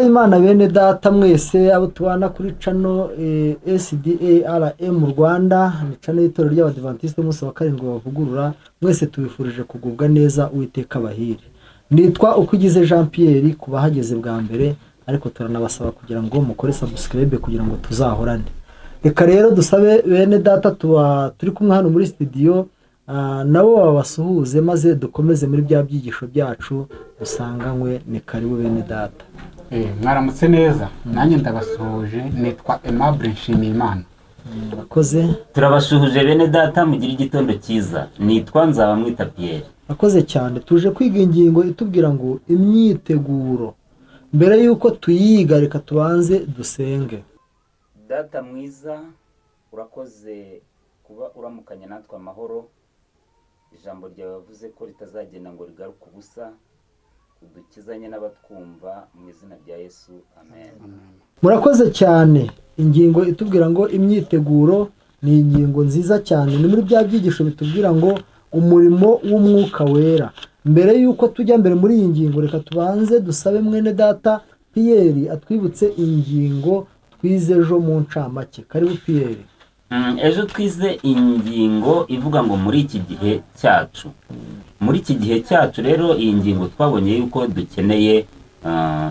y'Imana bene data mwese abo tubana kuri channel SDARM Rwanda, ni channel y'itorero ry'Abadventiste umunsi wa karindwi bavugurura, mwese tubifurije kugubwa neza, Uwiteka abahire. Nitwa Ukugize Jean Pierre kubahageze bwa mbere, ariko turanabasaba kugira ngo mukore subscribe kugira ngo tuzahorane. Reka rero dusabe bene data tuba turi kumwe hano muri studio, nabo babasuhuze maze dukomeze muri bya byigisho byacu dusanganywe. Ni karibu bene data. Mwaramutse neza, nanjye ndabasuhuje, nitwa Aimable Nshimiyimana. Murakoze. Turabasuhuje bene data, mugire igitondo cyiza. Nitwa Nzabamwita Pierre. Murakoze cyane. Tuje kwiga ingingo itubwira ngo imyiteguro. Mbere yuko tuyiga reka tubanze dusenge. Data mwiza, urakoze kuba uramukanya natwe amahoro. Ijambo ryawe wavuze ko ritazagenda ngo rigaruke ubusa, udukizanye n'abatwumva mu izina rya Yesu, amen. Murakoze cyane. Ingingo itubwira ngo imyiteguro ni ingingo nziza cyane, ni muri bya byigisho bitubwira ngo umurimo w'umwuka wera. Mbere yuko tujya mbere muri iyi ngingo, reka tubanze dusabe mwene data Pierre atwibutse ingingo twize ejo mu ncamake. Karibu Pierre. Ejo twize ingingo ivuga ngo muri iki gihe cyacu. Muri iki gihe cyacu rero iyi ngingo twabonye yuko dukeneye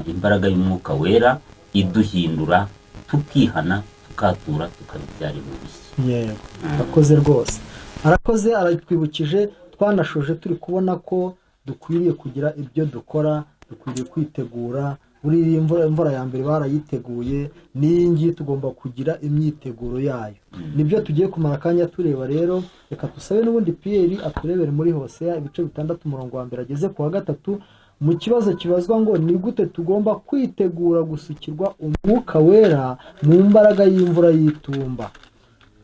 imbaraga y'umwuka wera iduhindura, tukihana, tukatura, tukabibyara ibishya. Yego, arakoze rwose, arakoze, aratwibukije. Twanashoje turi kubona ko dukwiriye kugira ibyo dukora, dukwiriye kwitegura. Buri imvura ya mbere barayiteguye, n'iyi ngiyi tugomba kugira imyiteguro yayo. Nibyo tugiye kumara akanya tureba. Rero reka dusabe n'ubundi Pierre aturebere muri Hoseya ibice 6 umurongo wa mbere ageze ku wa 3, mu kibazo kibazwa ngo ni gute tugomba kwitegura gusukirwa umwuka wera mu mbaraga y'imvura y'itumba.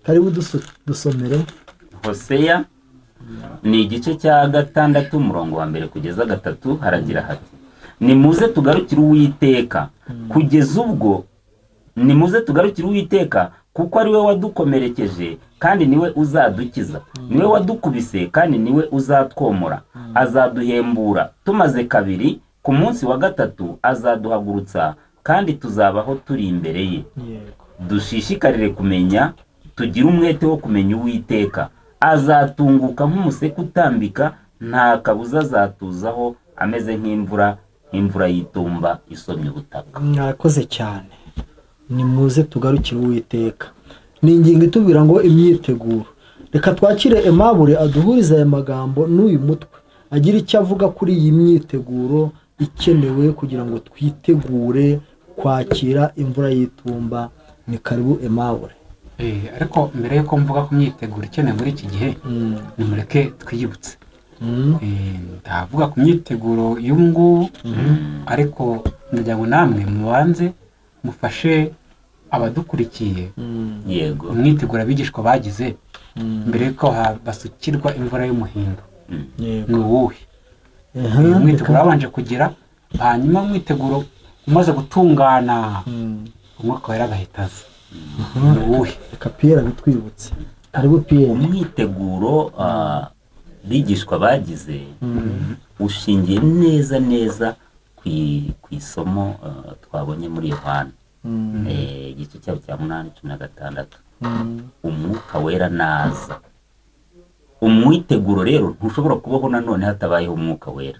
Karibu dusomere. Hoseya ni igice cya 6 umurongo wa mbere kugeza 3, haragira hati: nimuze tugarukire Uwiteka, kugeza ubwo nimuze tugarukire Uwiteka, kuko ari we wadukomerekeje kandi niwe uzadukiza, niwe wadukubise kandi niwe uzatwomora, azaduhembura tumaze kabiri, ku munsi wa 3 azaduhagurutsa kandi tuzabaho turi imbere ye. Dushishikarire kumenya, tugire umwete wo kumenya Uwiteka. Azatunguka nk'umuseke utambika, nta kabuza azatuzaho, ameze nk'imvura, imvura y'itumba isomye ubutaka. Mwakoze cyane. Nimuze tugarukire Uwiteka. Ni ingingo itubwira ngo imyiteguro. Reka twakire Aimable aduhurize aya magambo n'uyu mutwe, agira icyo avuga kuri iyi myiteguro ikenewe kugira ngo twitegure kwakira imvura y'itumba. Ni karibu Aimable. Ariko mbere yuko mvuga ku myiteguro ikenewe muri iki gihe, nimureke twiyibutse. Ndavuga ku myiteguro y'ubu, ariko ndagira ngo namwe mubanze mufashe abadukurikiye. Yego, umwiteguro abigishwa bagize mbere yuko basukirwa imvura y'umuhindo ni uwuhe? Umwiteguro babanje kugira, hanyuma umwiteguro umaze gutungana umwuka wera agahitaza. Ni uwuhe? Reka Pierre abitwibutse. Karibu Pierre. Umwiteguro bigishwa bagize ushingiye neza neza ku isomo twabonye muri Yohana igice cyaho cya 8 16. Umwuka wera naza. Umwiteguro rero ntushobora kubaho nanone hatabayeho umwuka wera.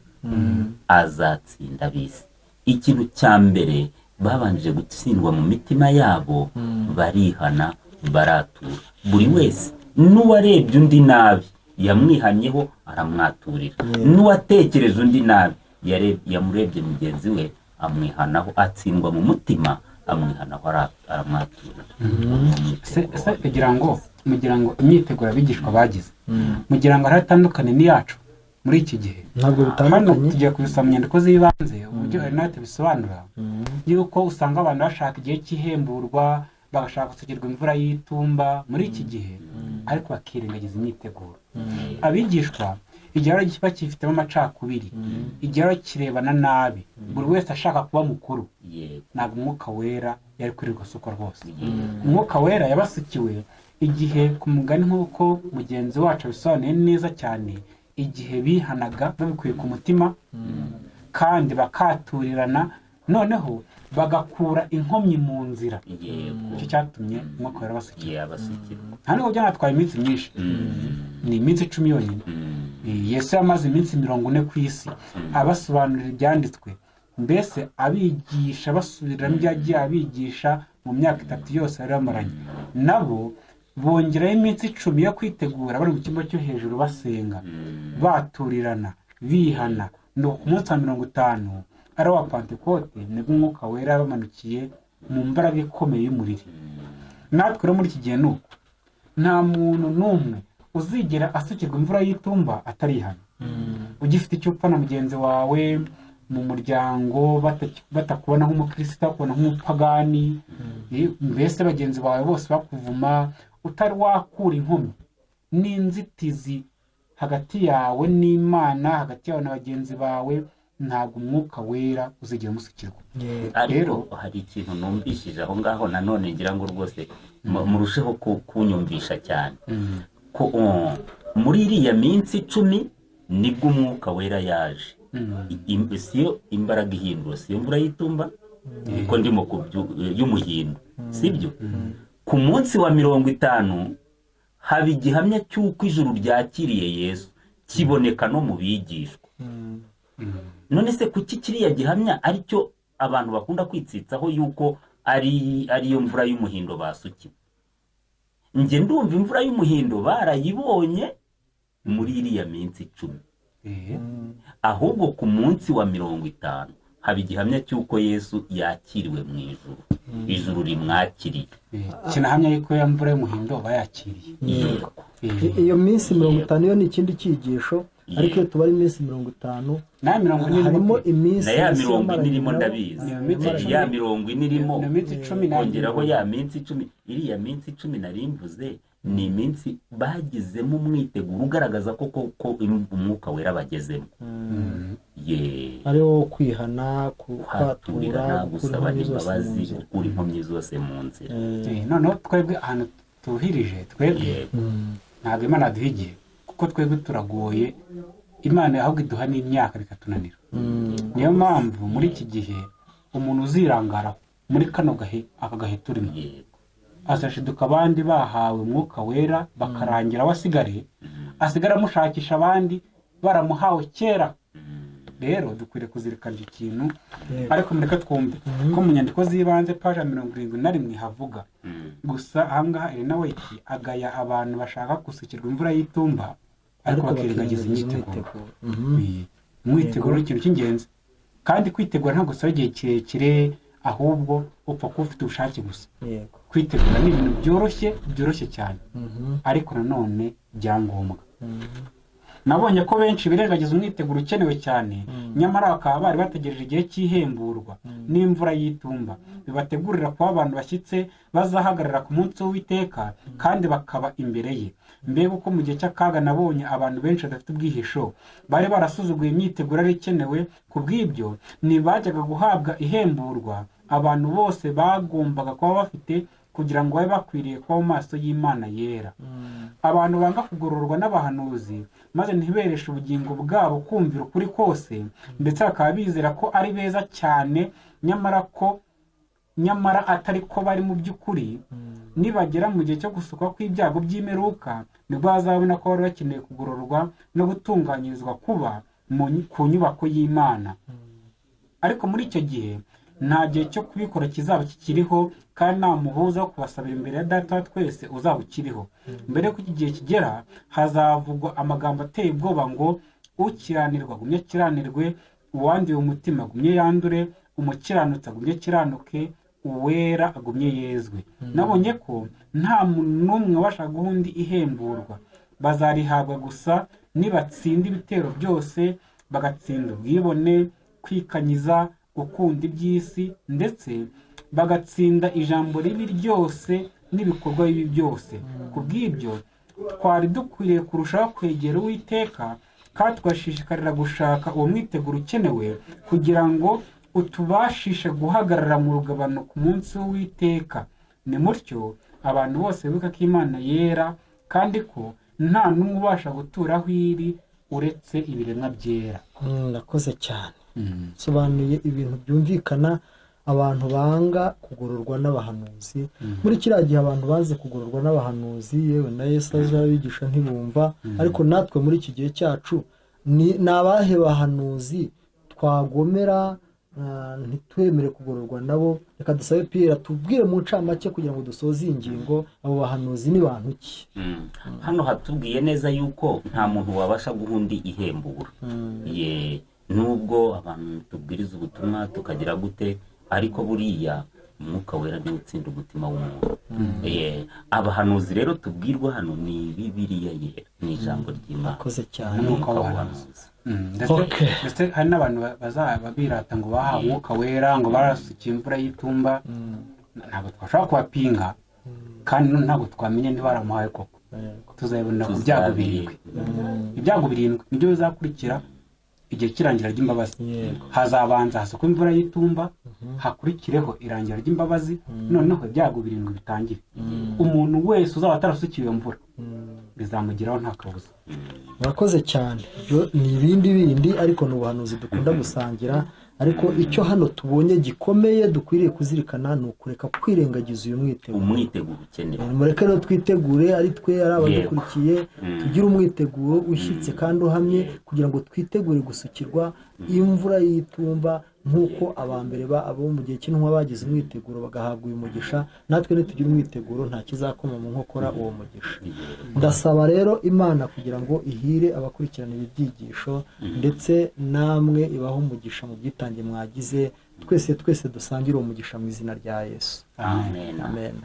Azatsinda ab'isi. Ikintu cya mbere babanje gutsindwa mu mitima yabo, barihana, baratura. Buri wese n'uwarebye undi nabi yamwihanyeho aramwaturira, n'uwatekereje undi nabi yamurebye mugenzi we amwihanaho, atsindwa mu mutima amwihanaho aramwaturira. Se kugira ngo mugira ngo imyiteguro abigishwa bagize, mugira ngo haratandukane n'iyacu muri iki gihe? Ntabwo bitandukanye. Hano tugiye kubisoma mu nyandiko z'ibanze uburyo Erinate bisobanura, yuko usanga abantu bashaka igihe cy'ihemburwa, bagashaka gusukirwa imvura y'itumba muri iki gihe, ariko bakirengagiza imyiteguro. Abigishwa igihe bakifitemo amacakubiri, igihe bakirebana nabi, buri wese ashaka kuba mukuru, ntabwo umwuka wera yari kwirirwa asukwa rwose. Umwuka wera yabasukiwe igihe ku mugani nk'uko mugenzi wacu abisobanuye neza cyane, igihe bihanaga babikuye ku mutima kandi bakaturirana, noneho Bagakura inkomyi mu nzira. Yego. Icyo cyatumye umwuka wera basukirwa. Yabasukirwa. Nta nubwo byanatwaye iminsi myinshi, ni iminsi 10 yonyine. Yesu yamaze iminsi 40 ku isi abasobanurira ibyanditswe, mbese abigisha basubiramo ibyo yagiye abigisha mu myaka 3 yose yari bamaranye nabo. Bongeraho iminsi 10 yo kwitegura bari mu cyumba cyo hejuru basenga, baturirana, bihana. Ni ku munsi wa 50 ari uwa Pantekote, nibwo umwuka wera bamanukiye mu mbaraga ikomeye y'umuriro. Natwe rero muri iki gihe ni uko nta muntu n'umwe uzigera asukirwa imvura y'itumba atarihana. Ugifite icyo upfa na mugenzi wawe mu muryango, batakubona nk'umukristo, bakubona nk'umupagani, mbese bagenzi bawe bose bakuvuma, utari wakura inkomyi n'inzitizi hagati yawe n'Imana, hagati yawe na bagenzi bawe, ntabwo umwuka wera uzigera umusukirwa. Ariko hari ikintu numvishije aho ngaho nanone ngira ngo rwose murusheho kunyumvisha cyane. Ko muri iriya minsi 10 nibwo umwuka wera yaje. Siyo imbaraga ihindura, siyo imvura y'itumba, niko ndimo y'umuhindo, sibyo? Ku munsi wa 50 haba igihamya cy'uko ijuru ryakiriye Yesu, kiboneka no mu bigishwa. None se kuki kiriya gihamya aricyo abantu bakunda kwitsitsaho yuko ari ariyo mvura y'umuhindo basukiwe? Nge ndumva imvura y'umuhindo barayibonye muri iriya minsi 10. Ahubwo ku munsi wa 50 haba igihamya cy'uko Yesu yakiriwe mu ijuru, ijuru rimwakiriye. Kinahamya yuko ya mvura y'umuhindo bayakiriye. Iyo minsi 50 yo ni ikindi cyigisho, ariko iyo tubara iminsi 50 na 40 harimo iminsi na ya 40 irimo, ndabizi ya 40 irimo, kongeraho ya minsi 10. Iriya minsi 10 narimvuze ni iminsi bagizemo umwiteguro ugaragaza ko ko umwuka wera bagezemo. Ariwo kwihana, kwatura, gusaba imbabazi, gukura inkomyi zose mu nzira. Noneho twebwe ahantu tuhirije, twebwe ntabwo Imana duhigiye, kuko twebwe turagoye. Imana ahubwo iduha n'imyaka bikatunanira. Niyo mpamvu muri iki gihe umuntu uzirangaraho muri kano gahe, aka gahe turimo, azashiduka abandi bahawe umwuka wera bakarangira wasigare, asigara amushakisha abandi baramuhawe kera. Rero dukwiriye kuzirikana iki kintu. Ariko mureke twumve ko mu nyandiko z'ibanze paja 71 havuga gusa ahangaha Elena White agaya abantu bashaka gusukirwa imvura y'itumba ariko bakirengagiza imyiteguro. Umwiteguro ni ikintu cy'ingenzi, kandi kwitegura ntabwo bisaba igihe kirekire, ahubwo upfa kuba ufite ubushake gusa. Kwitegura ni ibintu byoroshye, byoroshye cyane, ariko nanone byangombwa. Nabonye ko benshi birengagiza umwiteguro ukenewe cyane, nyamara bakaba bari bategereje igihe cy'ihemburwa n'imvura y'itumba bibategurira kuba abantu bashyitse bazahagarara ku munsi w'Uwiteka kandi bakaba imbere ye. Mbega uko mu gihe cy'akaga nabonye abantu benshi badafite ubwihisho, bari barasuzuguye imyiteguro yari ikenewe. Ku bw'ibyo ntibajyaga guhabwa ihemburwa abantu bose bagombaga kuba bafite kugira ngo babe bakwiriye kuba mu maso y'Imana yera. Abantu banga kugororwa n'abahanuzi maze ntibereshe ubugingo bwabo kumvira ukuri kose, ndetse bakaba bizera ko ari beza cyane, nyamara atari ko bari mu by'ukuri. Nibagera mu gihe cyo gusukwa kw'ibyago by'imperuka, nibwo bazabona ko bari bakeneye kugororwa no gutunganyirizwa kuba ku nyubako y'Imana. Ariko muri icyo gihe nta gihe cyo kubikora kizaba kikiriho, kandi nta muhuza wo kubasabira imbere ya Data wa twese uzaba ukiriho. Mbere y'uko iki gihe kigera, hazavugwa amagambo ateye ubwoba ngo ukiranirwa agumye akiranirwe, uwanduye umutima agumye yandure, umukiranutsi agumye akiranuke, uwera agumye yezwe. Nabonye ko nta muntu n'umwe ubasha guha undi ihemburwa, bazarihabwa gusa nibatsinda ibitero byose, bagatsinda ubwibone, kwikanyiza, gukunda iby'isi, ndetse bagatsinda ijambo ribi ryose n'ibikorwa bibi byose. Ku bw'ibyo twari dukwiriye kurushaho kwegera Uwiteka, kandi tugashishikarira gushaka uwo mwiteguro ukenewe kugira ngo utubashishe guhagarara mu rugabano ku munsi w'Uwiteka. Ni mutyo abantu bose bibuka ko Imana yera, kandi ko nta n'umwe ubasha gutura aho iri uretse ibiremwa byera. Nakoze cyane, sobanuye ibintu byumvikana. Abantu banga kugororwa n'abahanuzi. Muri kiriya gihe abantu banze kugororwa n'abahanuzi, yewe na Yesu aje abigisha ntibumva. Ariko natwe muri iki gihe cyacu ni abahe bahanuzi twagomera ntitwemere kugororwa nabo? Reka dusabe Pierre tubwire mu ncamake kugira ngo dusoze iyi ngingo, abo bahanuzi ni bantu ki? Hano hatubwiye neza yuko nta muntu wabasha guha undi ihembura. Ye, nubwo abantu tubwiriza ubutumwa tukagira gute, ariko buriya Umwuka Wera niwe utsinda umutima w'umuntu. Abahanuzi rero tubwirwa hano ni Bibiliya yera, ni ijambo ry'Imana. Akoze cyane. Umwuka w'ubuhanuzi. Ndetse hari n'abantu bazaba birata ngo bahawe Umwuka Wera, ngo barasukiye imvura y'itumba. Ntabwo twashobora kubapinga, kandi ntabwo twamenya niba baramuhaye koko. Tuzabibonera ku byago birindwi. Ibyago birindwi nibyo bizakurikira igihe cy'irangira ry'imbabazi. Hazabanza hasukwa imvura y'itumba, hakurikireho irangira ry'imbabazi, noneho ibyago birindwi bitangire. Umuntu wese uzaba atarasukiwe iyo mvura bizamugeraho nta kabuza. Murakoze cyane. Ibyo ni ibindi bindi, ariko ni ubuhanuzi dukunda gusangira. Ariko icyo hano tubonye gikomeye dukwiriye kuzirikana ni ukureka kwirengagiza uyu mwiteguro. Umwiteguro ukenewe. Mureke rero twitegure, ari twe ari abadukurikiye, tugire umwiteguro ushyitse kandi uhamye, kugira ngo twitegure gusukirwa imvura y'itumba nk'uko abambere abo mu gihe cy'intumwa bagize umwiteguro bagahabwa uyu mugisha. Natwe nitugira umwiteguro nta kizakoma mu nkokora uwo mugisha. Ndasaba rero Imana kugira ngo ihire abakurikirana ibi byigisho, ndetse namwe ibahe umugisha mu byitange mwagize. Twese twese dusangire uwo mugisha mu izina rya Yesu. Amen. Amen.